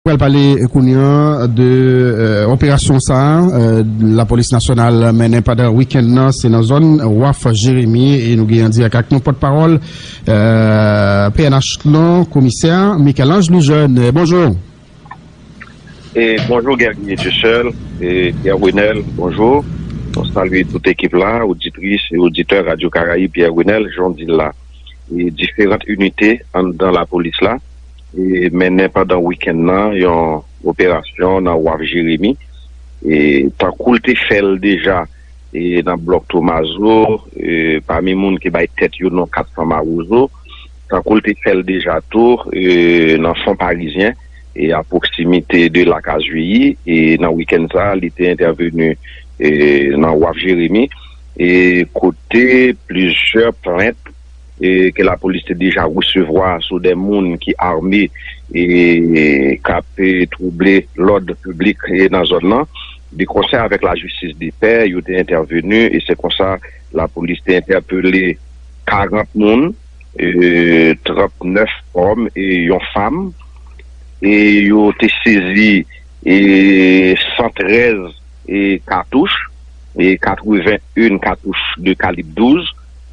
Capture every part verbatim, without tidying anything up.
Pral pale kounye a de, euh, operasyon sa a, euh, lapolis nasyonal mennen pandan wikenn nan, se nan zòn Waf Jeremi, e nou gen an dirèk ak nou pòtpawòl, euh, P N H lan, komisè Michel-Ange Lejeune. Bonjou. E bonjou Guerrier Dieuseul, e Pierre Renel, bonjou. Nou salye tout ekip la, oditris e oditè Radio Caraïbe, Pierre Renel, jan w di l la. E diferan inite anndan lapolis la, e mennen pandan wikenn nan yon operasyon nan Waf Jeremi. E tankou l te fè l deja, e nan blòk Tomazo, e pami moun ki bay tèt yo non Kat San Mawozo, tankou l te fè l deja tou, e nan Fon Parizyen, e a pwoksimite de La Cazuille, e nan wikenn sa a, li te entèveni, e nan Waf Jeremi, e kote plizyè plent, e ke lapolis te deja resevwa sou de moun ki ame, e k ap, e, twouble lòd piblik, e nan zòn nan. De konsè avèk lajistis de pè, yo te entèveni, e se konsa lapolis te entèpele karant moun, e trannèf òm e yon fanm, e yo te sezi, e san trèz, e katouch, e katreven en katouch de kalib douz,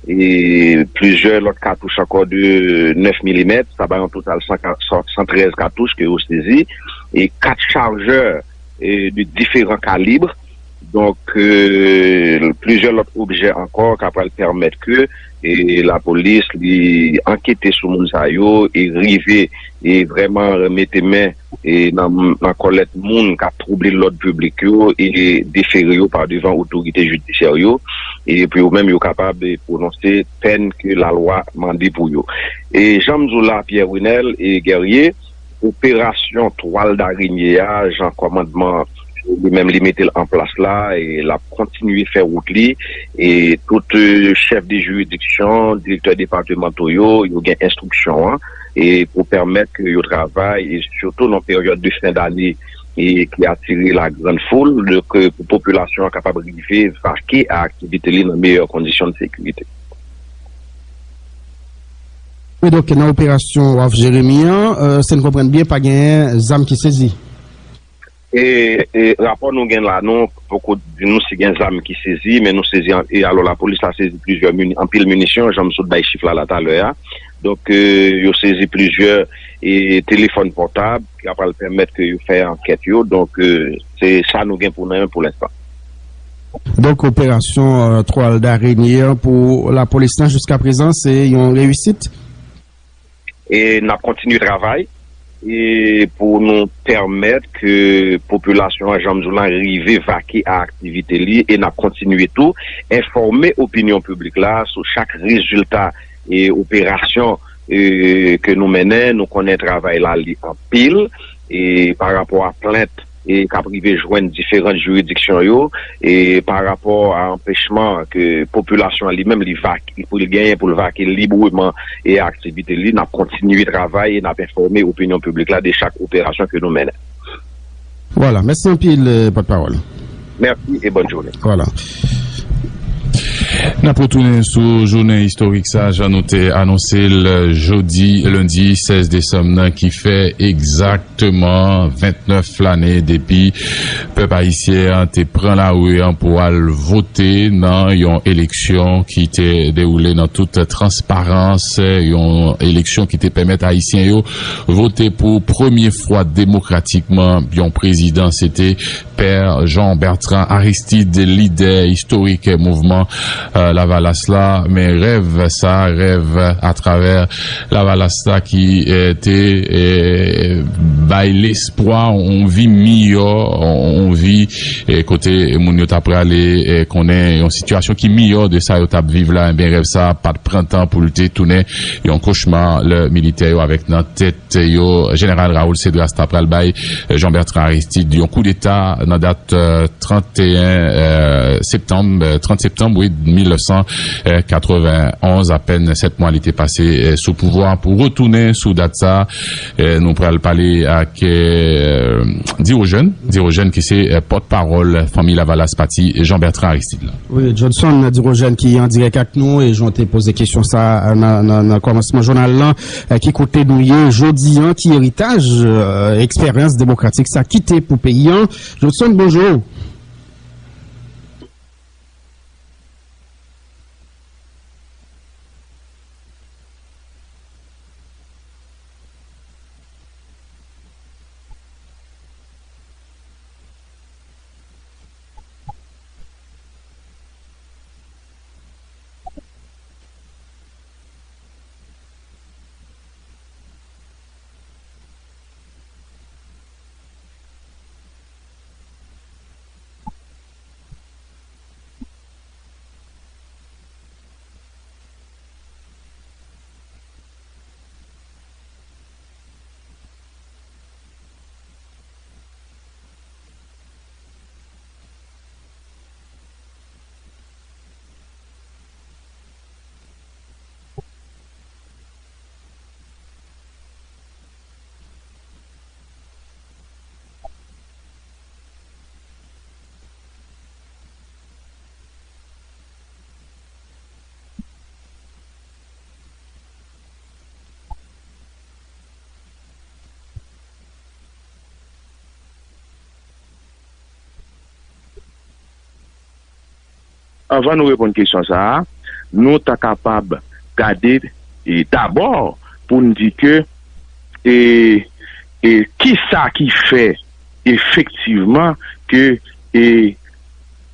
e plizyè lòt katouch ankò de nèf milimèt, sa bay yon total san, san trèz katouch ke yo sezi, e kat chajè, e de diferan kalib. Donk, e plizyè lòt objè ankò k ap pral pèmèt ke, e lapolis li ankete sou moun sa yo e rive, e vrèman mete men, e nan, nan kòlèt moun k ap twouble lòd piblik yo, e defere yo pa devan otorite jidisyè yo, e pou yo menm yo kapab, e pwononse pèn ke lalwa mande pou yo. E jan m di w la, Pierre Renel e Guerrier, operasyon twal darenye a, jan kòmandman li menm li mete l an plas la, e l ap kontinye fè wout li, e tout, e, chèf de jiridiksyon, direktè depatmanto yo, yo gen enstriksyon an, e pou pèmèt ke yo travay, e sitou nan peryòd de fen dane, e ki atire la grande foule, de ke pou popilasyon an kapab rive vake a aktivite li nan meyè kondisyon de sekirite. Wi, donk, nan operasyon Waf Jeremi an, euh, si n konprann byen, pa gen zam ki sezi. E, e rapò nou gen la, nou poko di nou si gen zam ki sezi, men nou sezi, e alò lapolis la sezi plizyè mini, anpil minisyon, jan m sot bay chif la la talè a. Donk, e, yo sezi plizyè, e, telefòn pòtab ki ap pral pèmèt ke yo fè ankèt yo. Donk, e, se sa nou gen pou nou pou lenstan. Donk, operasyon, euh, twal darenye an pou lapolis lan jiska prezan, se yon reyisit? E n ap kontinye travay, e pou nou pèmèt ke popilasyon an, jan m di w la, rive vake a aktivite li, e n ap kontinye tou enfòme opinyon piblik la sou chak rezilta, e operasyon, e ke nou mennen. Nou konnen travay la li anpil, e pa rapò a plent, e k ap rive jwenn diferan jiridiksyon yo, e pa rapò a anpechman ke popilasyon an li menm li vake, pou l genyen pou l vake libreman e aktivite li, n ap kontinye travay e n ap enfòme opinyon piblik la de chak operasyon ke nou mennen. Vwala, mèsi anpil, euh, pòtpawòl. Mèsi e bòn jounen. Vwala. N ap retounen sou jounen istorik sa, jan nou te anonse l jodi, lendi sèz desanm nan, ki fè egzakteman vennèf lane depi pèp ayisyen an te pran lari an pou al vote nan yon eleksyon ki te dewoule nan tout transparans, yon eleksyon ki te pèmèt ayisyen yo vote pou premye fwa demokratikman yon prezidan. Se te Pè Jean Bertrand Aristide, lidè istorik mouvman, euh, Lavalas la. Men rèv sa, rèv atravè Lavalas la ki, euh, te, euh, bay lespwa yon vi miyò, yon vi, euh, kote moun yo ta prale, euh, konnen yon sitiyasyon ki miyò de sa yo t ap viv la. Ebyen, rèv sa pa t pran tan pou l te tounen yon kochma lè militè yo avèk nan tèt yo, Jeneral Raoul Cédras ta pral bay, euh, Jean Bertrand Aristide yon koudeta nan dat, euh, trannteyen, euh, septanm, euh, trant septanm, wi, mil nèf san katrevenn onz, apèn sèt mwa li te pase, eh, sou pouvwa. Pou retounen sou dat sa, eh, nou pral pale ak, eh, Dirojèn, Dirojèn ki se, eh, pòtpawòl Fanmi Lavalas, pati Jean Bertrand Aristide la. Wi, Johnson Dirojèn ki an dirèk ak nou, e jan w te poze kesyon sa, eh, nan, nan, nan kòmansman jounal lan, eh, ki kote nou ye jodi an, ki eritaj, eh, eksperyans demokratik sa kite pou peyi an. Johnson, bonjou. Anvan nou reponn kesyon sa a, nou ta kapab gade, e, dabò pou n di ke, e, e, kisa ki fè efektivman ke, e,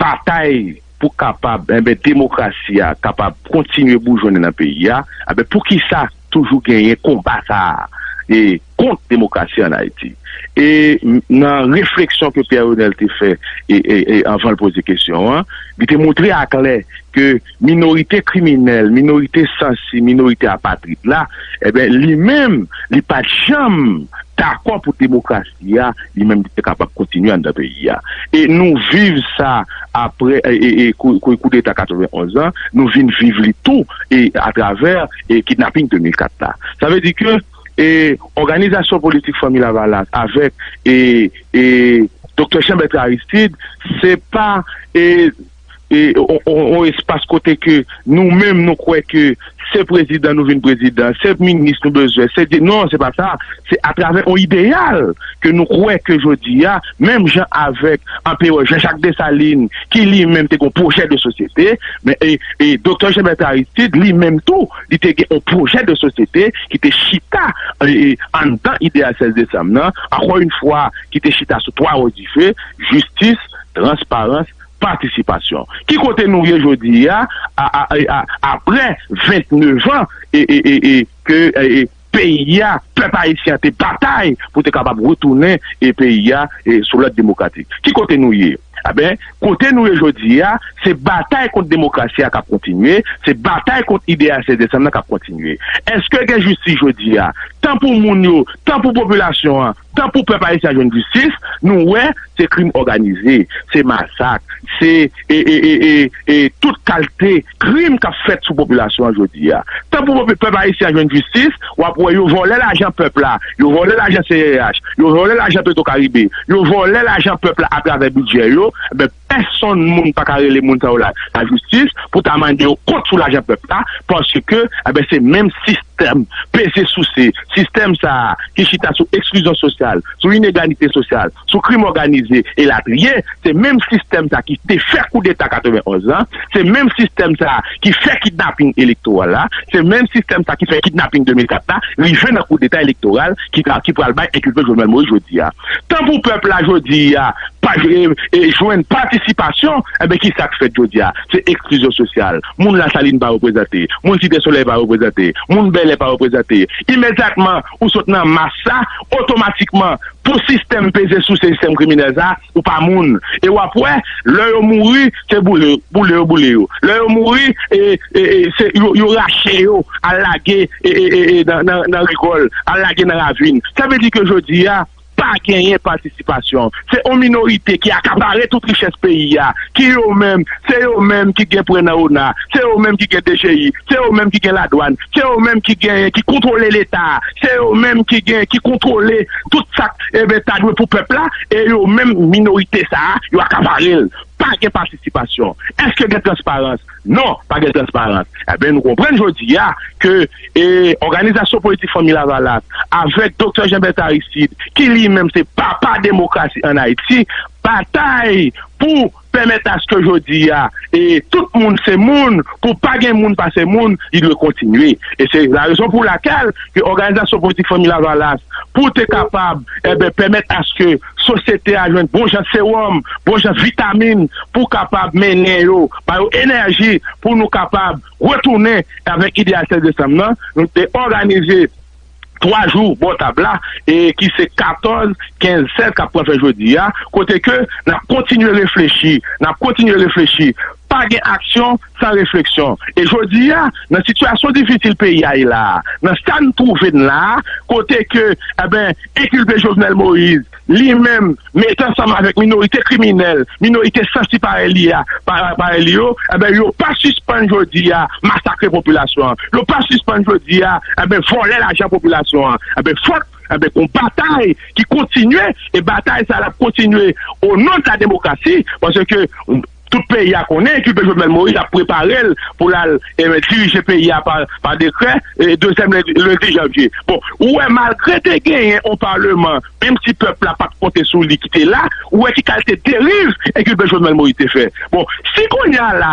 batay pou kapab, enben, demokrasi a kapab kontinye boujounen nan peyi a, enben, poukisa toujou genyen konba sa a, e, kont demokrasi ann Ayiti? E m-, nan refleksyon ke Pierre Renel te fè, e, e, e, anvan l poze kesyon an, li te montre aklè ke minorite kriminèl, minorite sansi, minorite apatrid la, enben, li menm, li pa t janm dakò pou demokrasi a, li menm, li te kapab kontinye anndan peyi a. E nou viv sa apre, e, e, e, kou, kou, koudeta katrevenn onz lan, nou vin viv li tou, e, atravè, e, kidnaping de mil kat la. Sa vle di ke, e, òganizasyon politik Fanmi Lavalas avèk, e, e, Doktè Jean Bertrand Aristide, se pa, e, e, on, on, on espas kote ke nou menm nou kwè ke se prezidan nou vin prezidan, se minis nou bezwen, se di-, non, se pa sa. Se atravè on ideyal ke nou kwè ke jodi a, menm jan avèk Anperè Jean Jacques Dessalines, ki li menm te gen on pwojè de sosyete, men, e, e Doktè Jean Bertrand Aristide, li menm tou, li te gen on pwojè de sosyete ki te chita, e, e, anndan ideyal sèz desanm nan, ankò yon fwa, ki te chita sou twa wòch dife, jistis, transparans, patisipasyon. Ki kote nou ye jodi a, a, a, a, a, apre venntenev an, e, e, e, e, ke, e, e, peyi a, pèp ayisyen an te batay pou te kapab retounen, e, peyi a, e, sou lòd demokratik? Ki kote nou ye? Eben, kote nou ye jodi a, se batay kont demokrasi a k ap kontinye, se batay kont ideyal sèz desanm nan k ap kontinye. Èske gen jistis jodi a? Tan pou moun yo, tan pou popilasyon an, tan pou pèp ayisyen an jwenn jistis, nou wè se krim òganize, se masak, se, e, e, e, e, e tout kalte krim k ap fèt sou popilasyon an jodi a. Tan pou popi-, pèp ayisyen an jwenn jistis, w ap wè yo vòlè lajan pèp la, yo vòlè lajan C E H, yo vòlè lajan Petro Caribe, yo vòlè lajan pèp la atravè bidjè yo, men pèsonn moun pa ka rele moun sa yo la lajistis pou ta mande yo kont sou lajan pèp la, paske, eben, se menm sistèm peze souse, sistèm sa a ki chita sou eksklizyon sosyal, sou inegalite sosyal, sou krim òganize, elatriye, se menm sistèm sa a ki te fè koudeta katrevenn onz lan, se menm sistèm sa a ki fè kidnaping elektoral la, se menm sistèm sa a ki fè kidnaping de mil kat la, rive nan koudeta elektoral ki ka, ki pral bay enkilpe Jovenel Moïse jodi a. Tan pou pèp la jodi a, pa, e, e, jwenn patisipasyon, enben, ki sa k fèt jodi a? Se eksklizyon sosyal. Moun Lasalin pa reprezante, moun Site Solèy pa reprezante, moun Bèlè pa reprezante. Imedyatman, ou sot nan mas sa, otomatikman, pou sistèm peze souse, sistèm kriminèl sa, ou pa moun. E w ap wè, lè yo mouri, se boule, boule yo boule yo. Lè yo mouri, e, e, e, se, yo, yo rache yo, al lage, e, e, e, e, nan, nan, nan rigòl, al lage nan ravin. Sa vle di ke jodi a, pa genyen patisipasyon. Se yon minorite ki akapare tout richès peyi a, ki yo menm, se yo menm ki gen pwen nan ona, se yo menm ki gen D G I, se yo menm ki gen ladwàn, se yo menm ki gen, ki kontwole Leta, se yo menm ki gen, ki kontwole tout sa k, eben, ta dwe pou pèp la, e yo menm minorite sa a, yo akapare l. Pa gen patisipasyon. Èske gen transparans? Non, pa gen transparans. Eben, nou konprann jodi a ke, e, Òganizasyon Politik Fanmi Lavalas, avèk Doktè Jean Berthe Aristide, ki li menm se papa demokrasi ann Ayiti, batay pou pèmèt aske jodi a, e, tout moun se moun, pou pa gen moun pa se moun, li dwe kontinye. E se la rezon pou lakèl ke Òganizasyon Politik Fanmi Lavalas, pou te kapab, eben, pèmèt aske sosyete a jwenn bon jan sewòm, bon jan vitamin, pou kapab mennen yo, ba yo enèji pou nou kapab retounen avèk ideyal sèz desanm nan. Nou te òganize twa jou bò tab la, e ki se katòz, kenz, sèz k ap pran fen jodi a, kote ke n ap kontinye reflechi, n ap kontinye reflechi. Pa gen aksyon san refleksyon. E jodi a, nan sitiyasyon difisil peyi a ye la a, nan sa n twouve n la a, kote ke, eben, enkilpe Jovenel Moïse, li menm, mete ansanm avèk minorite kriminèl, minorite sansi parèy li a, pa-, parèy li yo, eben, yo pa sispann jodi a masakre popilasyon an. Yo pa sispann jodi a, eben, vòlè lajan popilasyon an. Eben, fòk, eben, gon batay ki kontinye, e batay sa l ap kontinye o non de la demokrasi, paske tout peyi a konnen enkilpe Jovenel Moïse ap prepare l pou l al, eh, dirije peyi a pa, pa dekrè, eh, dezyèm lendi, lendi janvye. Bon, ou wè, malgre te genyen yon palman, menm si pèp la pa t konte sou li ki te la, ou wè ki kalite deriv enkilpe Jovenel Moïse te fè. Bon, si kounye a la,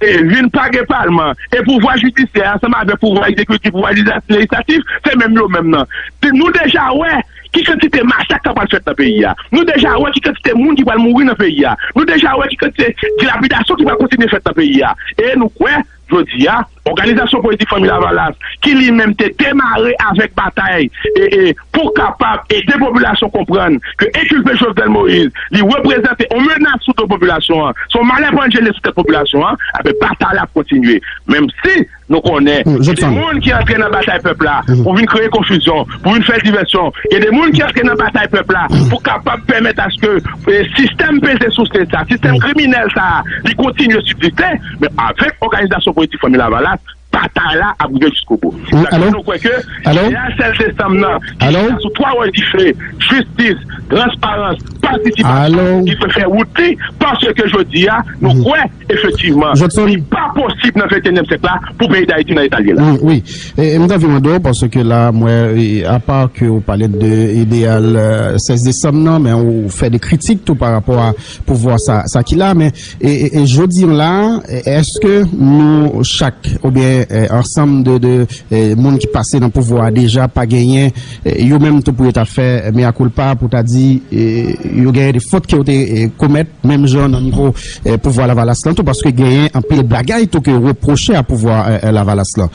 eh, vin pa gen palman, e pouvwa jidisyè ansanm avèk pouvwa egzekitif, pouvwa lejislatif, se menm yo menm nan. Nou deja wè ki kantite masak k ap pral fèt nan peyi a. Nou deja wè ki kantite moun ki pral mouri nan peyi a. Nou deja wè ki kantite dilapidasyon ki pral kontinye fèt nan peyi a. E nou kwè, jodi a, òganizasyon politik Fanmi Lavalas, ki li menm te demare avèk batay e, e, pou kapab ede popilasyon konprann ke enkilpe Jovenel Moïse, li reprezante yon menas sou do popilasyon an, se yon malè pandjele sou tèt popilasyon an, ebyen, batay la ap kontinye. Menm si Nou konnen, gen de moun ki antre nan batay pèp la pou vin kreye konfizyon, pou vin fè divèsyon. Gen de moun ki antre nan batay pèp la pou kapab pèmèt aske, eh, sistèm peze souse sa, sistèm kriminèl sa, li kontinye sibziste. Men avèk òganizasyon politik Fanmi Lavalas, batay la ap rive jiskobou. Sa fè nou kwè ke ideyal sèz desanm nan, ki chita sou twa wòch dife, jistis, transparans, patisipasyon, ki pe fè wout li, paske jodi a, nou kwè, efektivman, li pa posib nan ventenyèm syèk la pou peyi Dayiti nan eta l ye la. Wi, wi. E, e m t anvi mande w, paske la, m wè, e, apa ke w pale de ideyal, eh, sèz desanm nan, men w fè de kritik tou pa rapò a pouvwa sa, sa ki la, men, e, e, e jodi an la, e, èske nou chak, oubyen, eh, ansanm de, de, eh, moun ki pase nan pouvwa a deja pa genyen, eh, yo menm tou pou yo ta fè mea culpa, pou ta di, eh, yo genyen de fòt ke yo te, eh, komèt, menm jan nan nivo, eh, pouvwa Lavalas lan tou, paske genyen anpil bagay tou ke yo repwoche a pouvwa, eh, eh, Lavalas lan.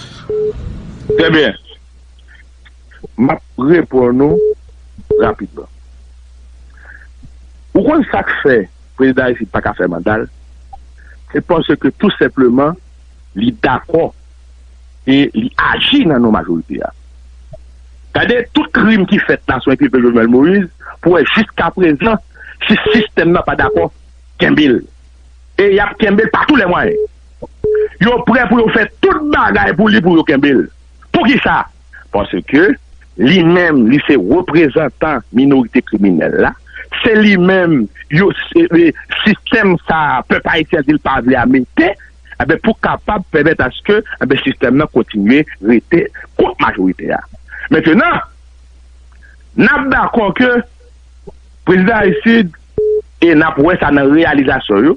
Trè byen. M ap reponn ou rapidman. Ou konn sa k fè prezidan Aristide pa ka fè manda l? Se paske tou senpleman, li dakò e li aji nan non majorite a. Gade tout krim ki fèt la sou enkilpe Jovenel Moïse, pou wè jiskaprezan, si sistèm nan pa dakò, kenbe l. E y ap kenbe l pa tou lè mwayen. Yo prè pou yo fè tout bagay pou li pou yo kenbe l. Poukisa? Paske li menm, li se reprezantan minorite kriminèl la. Se li menm, yo, se, e, sistèm sa a, pèp ayisyen an di l pa vle a mete, enben, pou kapab pèmèt aske, enben, sistèm nan kontinye rete kont majorite a. Mentenan, n ap dakò ke prezidan Aristide, e n ap wè sa nan reyalizasyon yo,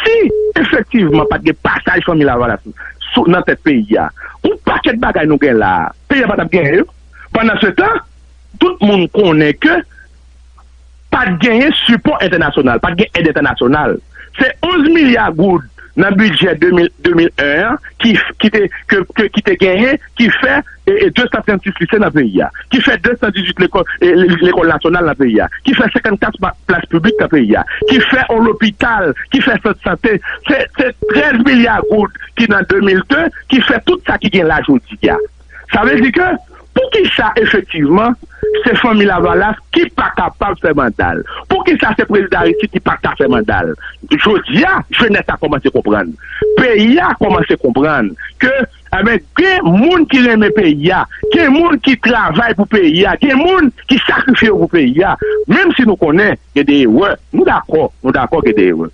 si efektivman pa t gen pasaj Fanmi Lavalas sou, nan tèt peyi a, yon pakèt bagay nou gen la a, peyi a pa t ap genyen yo. Pandansetan, tout moun konnen ke pa t genyen sipò entènasyonal, pa t gen èd entènasyonal. Se onz milya goud nan bidjè de mil, de mil en an ki, ki te, ke, ke, ki te genyen, ki fè, e, e, de san trannsis lise nan peyi a, ki fè de san dizuit lekòl, e, le-, lekòl nasyonal nan peyi a, ki fè senkannkat pa-, plas piblik nan peyi a, ki fè yon lopital, ki fè sant sante. Se, se trèz milya goud ki nan de mil de ki fè tout sa ki gen la jodi a. Sa vle di ke, poukisa efektivman se fanmi Lavalas ki pa kapab fè manda l. Poukisa se prezidan Aristide ki pa ka fè manda l? Jodi a, jenès la kòmanse konprann. Peyi a kòmanse konprann ke, enben, gen moun ki renmen peyi a, gen moun ki travay pou peyi a, gen moun ki sakrifye yo pou peyi a. Menm si nou konnen gen de erè, nou dakò, nou dakò gen de erè.